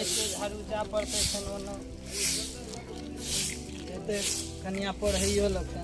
जाइ छियै झाड़ू जाय पड़तै फेन ओना जेतै कनिया पढ़ैयो लगतै।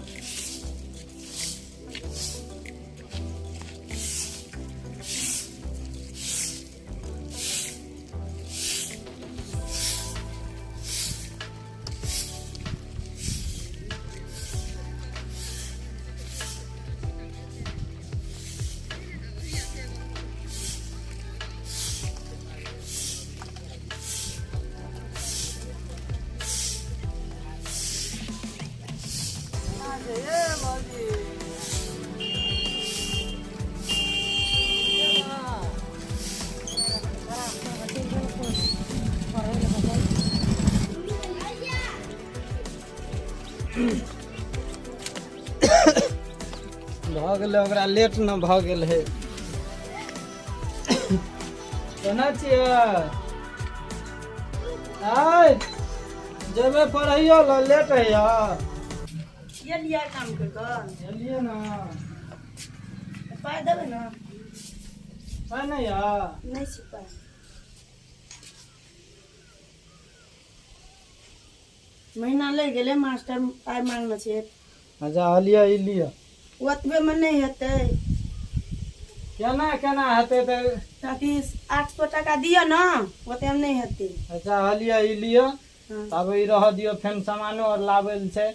भऽ गेलै ओकरा लेट ने भऽ गेल है। केना छियै? आइ जेबै पढ़ैयो लए, लेट होइया। एलियै काम करि कऽ। एलियै ने। पाइ देबै ने? पाइ नहि यऽ? नहि छै पाइ। महीना लागि गेलै, मास्टर पाइ मांगने छै। अच्छा, लिअ, ई लिअ। ओतबेमे नहि हेतै। केना केना हेतै तऽ? ताकि 800 टाका दिअ ने, ओतेमे नहि हेतै। अच्छा, लिअ, ई लिअ। हँ। तब ई रहऽ दियौ, फेन सामानो आर लाबै लए छै,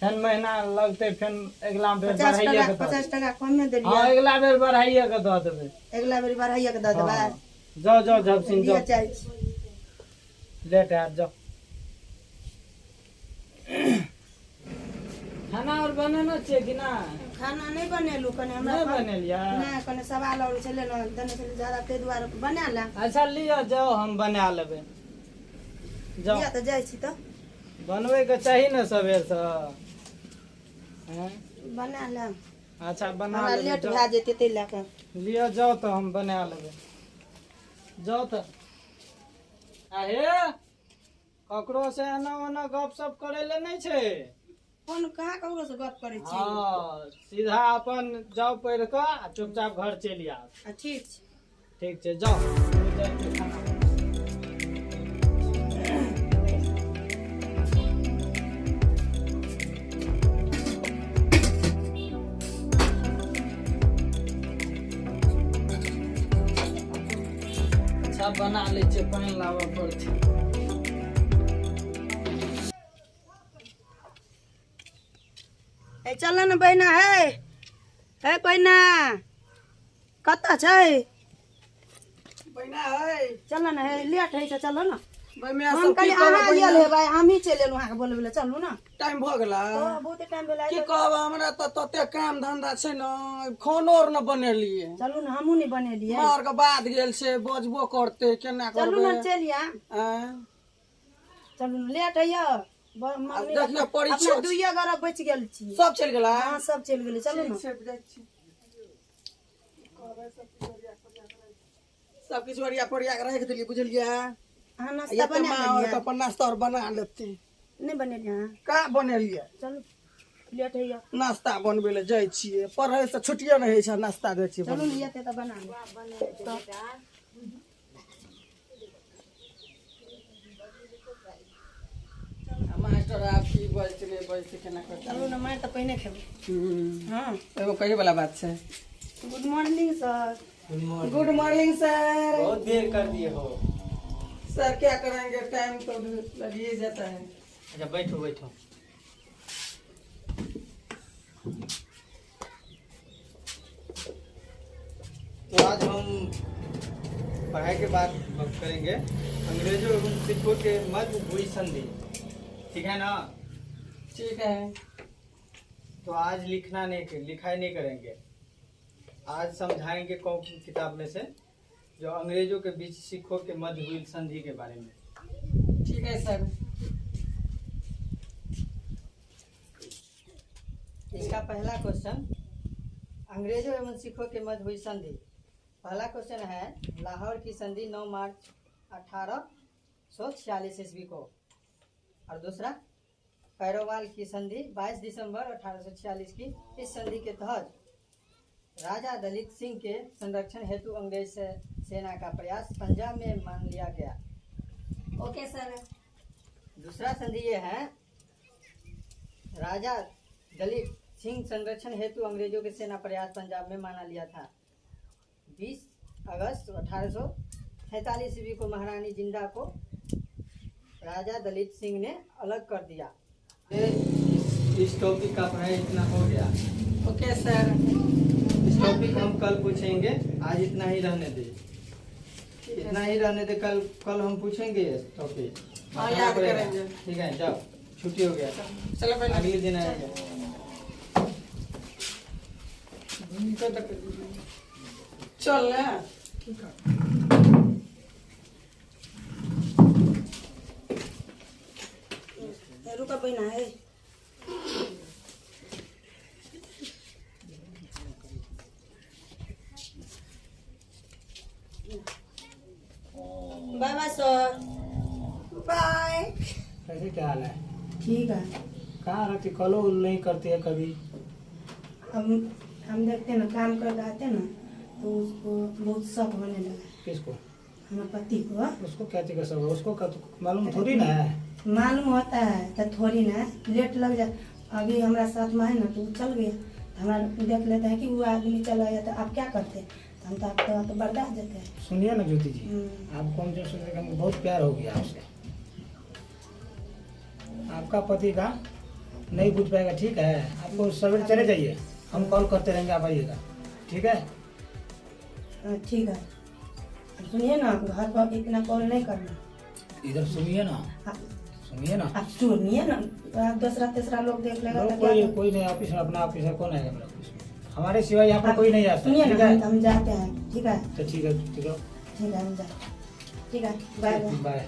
फेन महीना लगतै, फेन अगिला बेर 50 बढ़ाइए टाका के दऽ 50 देबै। टाका कमे हँ। देलियै। अगिला बेर बढ़ाइए के दऽ देबै। अगिला बेर बढ़ाइए के दऽ देबै। हँ, जाउ जाउ झपसिन। लिअ। जाउ। जाइ छी। लेट हैत, जाउ। खाना आर बनेने छियै कि ना? खाना नहि बनेलहुँ, कनि हमरा नहि बनेलियै? नहि, कनि सवाल आओर छलै ने, देने छलै ज्यादा, ताहि दुआरे बना ले। अच्छा लिअ, जाउ, हम बना लेबै, जाउ। लिअ तऽ, जाइ छी तऽ। बनबैके चाही ने सबेरसँ, आँय? बना लेब। अच्छा, बना हमरा लेबै। लेट जाउ। भए जेतै, ताहि लए कऽ। लिअ, जाउ तऽ, हम बना लेबै, जाउ तऽ। आ हे, ककरो से एना ओना गप सप करै लए नहि छै। फोन कहाँ ककरो से गप करै छी। हँ, सीधा अपन जाउ पढ़ि कऽ आ चुपचाप घर चलि आउ। आ, ठीक छै। ठीक छै, जाउ, हमहूँ जाइ छियै खाना बनबै। अच्छा, बना लै छियै, पानि लाबऽ पड़तै। ए, चल ने बहिना। हे हे बहिना, कतऽ छै? बहिना है। चल ने हे, लेट होइ छै, चलो ने। बहिना हम सब की कहलियै कहब अहाँ बहिना? आयल हेबै, हमही चलि एलहुँ अहाँके बोलबै लए, चलू ने। टाइम भऽ गेला। तऽ बहुते टाइम भेलै। की कहब, हमरा तऽ तते काम धंधा छै ने, खानो आर ने बनेलियै। चलू ने, हमहूँ नहि बनेलियै। माँ आरके बाद गेल छै, बजबो करतै, केना चलू करबै? ने, चलि आयब। आँय? चलू ने, लेट होइया। मम्मी देखियौ, परीक्षो अपना छै। दुइये गोरा बचि गेल छी। सब चलि गेला। हँ, सब चलि गेलै, चलू ने। ठीक छै, जाइ छी। सब किछु ओरिया पोरिया के राखि देलियै, बुझलियै? अहाँ नाश्ता एते बना माँ आर लेलियै? के अपन नाश्ता आर बना लेतै। नहि बनेलियै अहाँ? का बनेलियै? चलू, लेट होइया। नाश्ता बनबै लए जाइ छियै, पढ़ै से छुट्टिए नहि होइ छै, नाश्ता जाइ छियै चलू ने। बनबै। एते तऽ बना लेब तऽ। आ मास्टर आब की बजतै, नहि बजतै, केना करतै? चलू ने, मारि तऽ पहिने खेबै। हँ। एगो कहै वाला बात छै। Good morning sir. Good morning. Good morning sir. बहुत देर कर दिए हो। सर, क्या करेंगे, टाइम तो लग ही जाता है। अच्छा, बैठो बैठो। तो आज हम पढ़ाई के बात करेंगे, अंग्रेजों एवं सिखों के मध्य हुई संधि, ठीक है ना? ठीक है। तो आज लिखना नहीं, लिखाई नहीं करेंगे, आज समझाएंगे कॉपी किताब में से, जो अंग्रेजों के बीच सिखों के मध्य हुई संधि के बारे में। ठीक है सर। इसका पहला क्वेश्चन, अंग्रेजों एवं सिखों के मध्य हुई संधि। पहला क्वेश्चन है, लाहौर की संधि 9 मार्च 1846 ईस्वी को और दूसरा पैरोवाल की संधि 22 दिसंबर 1846 की। इस संधि के तहत राजा दलीप सिंह के संरक्षण हेतु अंग्रेज सेना का प्रयास पंजाब में मान लिया गया। Okay sir. दूसरा संधि ये है, राजा दलीप सिंह संरक्षण हेतु अंग्रेजों के सेना प्रयास पंजाब में माना लिया था। 20 अगस्त 1847 ईस्वी को महारानी जिंदा को राजा दलीप सिंह ने अलग कर दिया। इस टॉपिक का पढ़ाई इतना हो गया। Okay sir. इस टॉपिक हम कल पूछेंगे, आज इतना ही रहने दे, इतना ही रहने दे। कल कल हम पूछेंगे ये टॉपिक। हाँ, याद करेंगे। ठीक है, जाओ, छुट्टी हो गया। चलो पहले अगले दिन आएंगे। चल ना। रुका बहिना है। Bye bye sir. Bye. कैसे क्या हाल है? ठीक है। कहाँ रहती? कॉल नहीं करती है कभी। हम देखते हैं ना, काम करके आते हैं ना तो उसको बहुत शक होने लगा। किसको? हमारे पति को। उसको क्या चीज का शक? उसको का तो मालूम थोड़ी ना है। मालूम होता है तो थोड़ी ना लेट लग जाए। अभी हमारा साथ में है ना तो वो चल गया, तो हमारा देख लेते हैं कि वो आदमी चला गया तो आप क्या करते हैं? तो हम तो आप तो बर्दाश्त जाते हैं। सुनिए ना ज्योति जी, आपको हम जो सुन, हमको बहुत प्यार हो गया आपसे। आपका पति का नहीं पूछ पाएगा, ठीक है? आपको सवेरे चले जाइए, हम कॉल करते रहेंगे, आप आइएगा, ठीक है? हाँ, ठीक है। अब सुनिए ना, घर पर इतना कॉल नहीं करना। इधर सुनिए ना, सुनिए ना, आप सुनिए ना, आप दूसरा तीसरा लोग देख लेगा तो कोई कोई नहीं। ऑफिस में अपना ऑफिस है, कौन आएगा मेरा ऑफिस में? हमारे सिवाय यहाँ पर कोई नहीं आता। सुनिए ना, हम जाते हैं, ठीक है? तो ठीक है, ठीक है, ठीक है, हम जाते हैं, ठीक है, बाय बाय।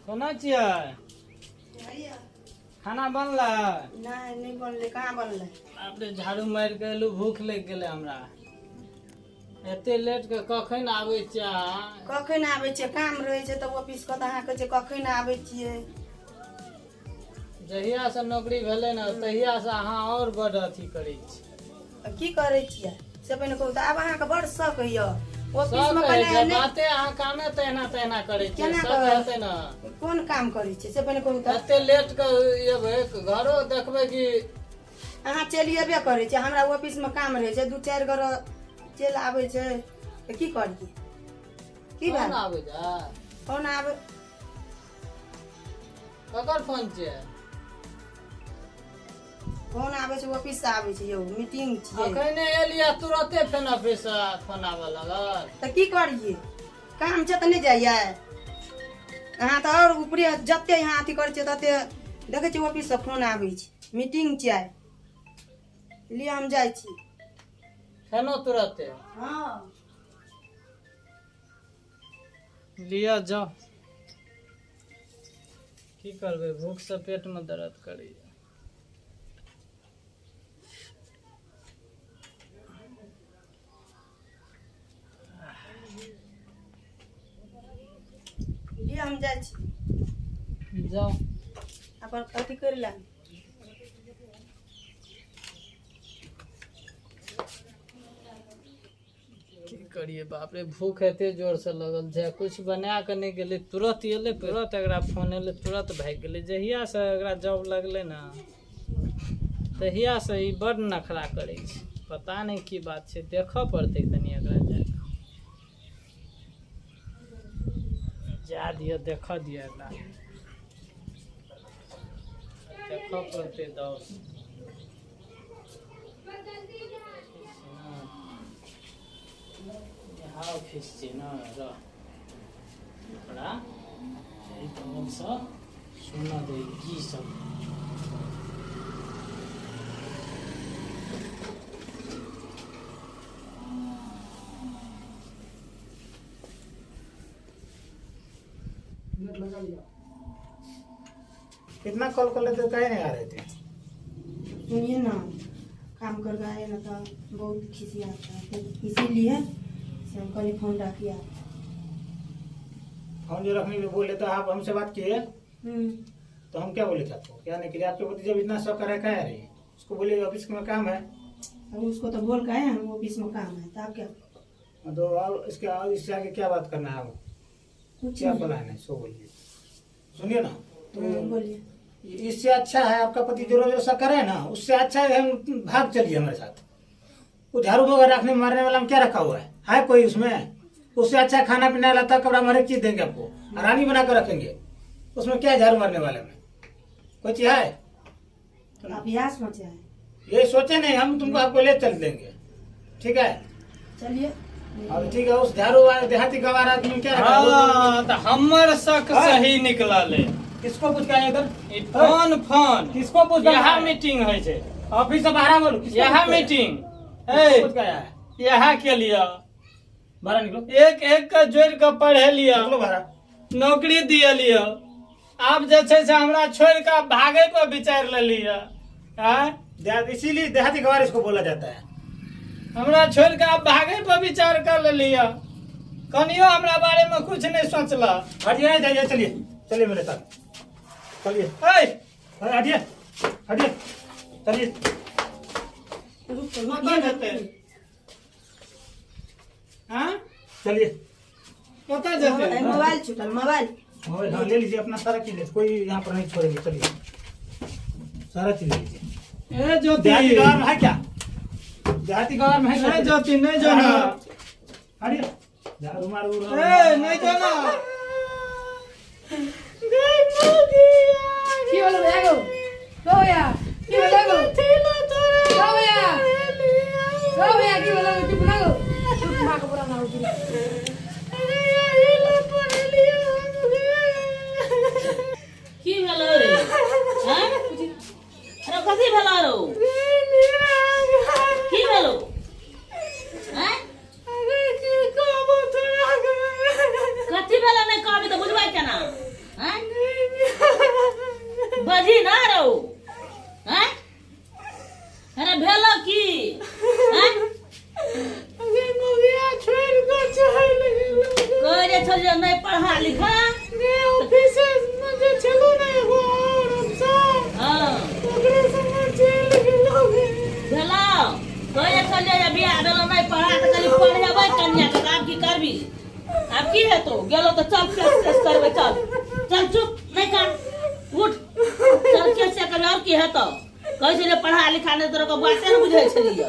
कोना छियै? खाना बनलै? नहीं नहीं बनलै। कहाँ बनलै? बाप रे, झाड़ू मारि के एलू, भूख लागि गेलै हमरा। एते लेट के कखन आबै छियै अहाँ? कखन आबै छियै? काम रहै छै तऽ ऑफिस के, तऽ अहाँ कहै छियै कखन आबै छियै। जहिया से नौकरी भेलै ने तहिया से अहाँ और बड अथी करै छी। की करै छियै से पहिने कहू तऽ। आब अहाँके बड़ शक होइए ऑफिस में कने बाते, अहाँ कामे तहिना तहिना करै छियै, सब हेतै ने। कोन काम करै छियै से पहिने कहू तऽ। एते लेट के एबै, घरो देखबै कि अहाँ चलि एबे करै छियै। हमरा ऑफिस में काम रहै छै, 2-4 गोरा चलि आबै छै तऽ की करियै? की फोन आबै छै? फोन आबै? ककर फोन छियै? फोन आबै छै ऑफिस से आबै छै यौ, मीटिंग छियै। अखने एलियै तुरते फेन ऑफिस से फोन आबऽ लागल। तऽ की करियै? काम छै तऽ नहि जाइयै। अहाँ तऽ आओर ऊपरे जते यहाँ अथी करै छियै तते देखै छियै ऑफिस से फोन आबै छै, मीटिंग छियै। लिअ हम जाइ छी। फेनो तुरते? हाँ लिअ जाउ। की करबै, भूख से पेट में दर्द करैया। हम जाइ छी। जाउ। अपन अथी करि ले। की करिए बाप रे, भूख एते जोर से लगल छै, कुछ बना के नहि गेलै। तुरंत एलै, तुरंत एकरा फोन एलै, तुरंत भागि गेलै। जहिया से एकरा जॉब लगलै ने तहिया से ई बड नखरा करै छै। पता नहि की बात छै, देखऽ पड़तै कनि एकरा जाके। जा दिअ, देखऽ दिअ एकरा, देखऽ पड़तै। दौड़ यहाँ ऑफिस छै ने, रह ओकरा एहि बगलसँ सुनऽ दे की सब। कितना कॉल कर लेते, कहीं नहीं आ रहे थे। सुनिए ना, काम काम करके आए ना तो बहुत खिसिया आता है, इसीलिए से हम कल फोन रखिए आप। फोन जो रखने के लिए बोले तो आप हमसे बात किए तो हम क्या बोले थे आपको क्या नहीं के लिए? आपके प्रति जब इतना शक करे क्या रही उसको बोलिए ऑफिस में काम है। अब उसको तो बोल के आए हम ऑफिस में काम है, तो आप क्या तो और इसके और इससे आगे क्या बात करना है आपको? कुछ क्या नहीं। प्लान है सो बोलिए, सुनिए ना तो बोलिए। इससे अच्छा है आपका पति जो रोज ऐसा करे ना, उससे अच्छा है हम भाग चलिए हमारे साथ। वो झाड़ू वगैरह रखने मारने वाला हम क्या रखा हुआ है कोई उसमें? उससे अच्छा है खाना पीना लाता कपड़ा हर एक चीज देंगे आपको, रानी बना कर रखेंगे, उसमें क्या है झाड़ू मारने वाले में कोई चीज है? आप यहाँ सोचे हैं? ये सोचे नहीं हम तुमको आपको ले चल देंगे, ठीक है? चलिए। अब ठीक है उस झाड़ू वाले देहाती गवार आदमी क्या रखा है? हाँ तऽ हमर शक सही निकलल है। किसको पूछ के आए इधर? ई फोन फोन किसको पूछ के यहाँ आए? मीटिंग होइ छै, ऑफिस से बाहर बोलो, किसको यहाँ पूछ के आए? मीटिंग किसको ए पूछ के आया है? यहाँ के लिए बाहर निकलो, एक एक के जोड़ि कऽ पढ़े लिअ, निकलो बाहर। नौकरी दिए लिअ, आब जे छै से हमरा छोड़ि कऽ भागै पर विचारि लेलियै आँय? इसीलिए देहाती गवार इसको बोला जाता है। हमरा छोड़ि कऽ आब भागै पर विचार कर लेलियै, कनियो हमरा बारे में कुछ नहीं सोचला। हटिए जाइए, चलिए चलिए मेरे साथ चलिए। ए अरे हटिए हटिए चलिए। कतऽ जेतै? हाँ चलिए कतऽ जेतै? मोबाइल छूटल, मोबाइल मोबाइल हाँ ले लीजिए अपना सारा चीज, कोई यहाँ पर नहीं छोड़ेंगे। चलिए सारा चीज ले लीजिए। ए ज्योति देहाती गवार में है क्या? देहाती गवार में है क्या? नहीं ज्योति नहीं जो ना, हटिए झाड़ू मारू। ए नहीं जो ना। की होलो भैया गो? गो भैया, की होलो गो? गो भैया, गो भैया, की होलो? चुप ना गो, चुप, माँ के बोला ना हो। की भेलो रे? हैं? अरे कथी भेलो रो? की भेलो? हैं? कथी भेलो नहि कहबी तऽ बुझबै केना? हैं? बजही ना रौ। हैं? अरे भेलो की? हैं? कहै जे छल जे नहि पढ़ा लिखा। हँ। भेलौ कहै जे छल जे बियाह भेलौ नहि पढ़ा तऽ कहली पढ़ेबै कन्याके, तऽ आब की करबी? आब की हेतौ? गेलौ तऽ चल केस तेस करबै, चल चल, चुप नहि कर, उठ चल केस से करबै। आओर की हेतौ? कहै छलियै पढ़ा लिखा नहि तोरा बाते नहि बुझै छलियै।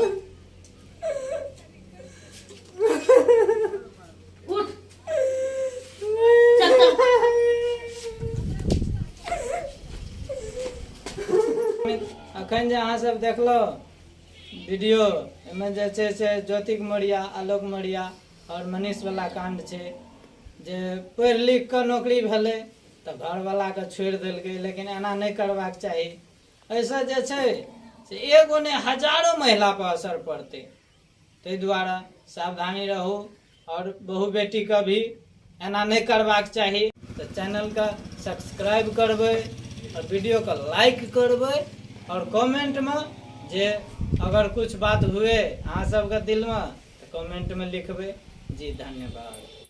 उठ चल चल। अखन जे अहाँ सब देखलहुँ वीडियो, एहिमे जे छै से ज्योतिक मौर्या, आलोक मौर्या आओर मनीष वाला कांड छै जे पढ़ि लिख कऽ नौकरी भेलै तऽ घरवलाके छोड़ि देलकै, लेकिन एना नहि करबाक चाही। एहिसँ जे छै से एगो नहि हजारो महिलापर असर पड़तै, ताहि दुआरे सावधानी रहू आओर बहु बेटीके भी एना नहि करबाक चाही। तऽ चैनलके सब्सक्राइब करबै आओर वीडियोके लाइक करबै आओर कमेंटमे जे अगर कुछ बात हुए अहाँ सबके दिलमे तऽ कमेंटमे लिखबै जी। धन्यवाद।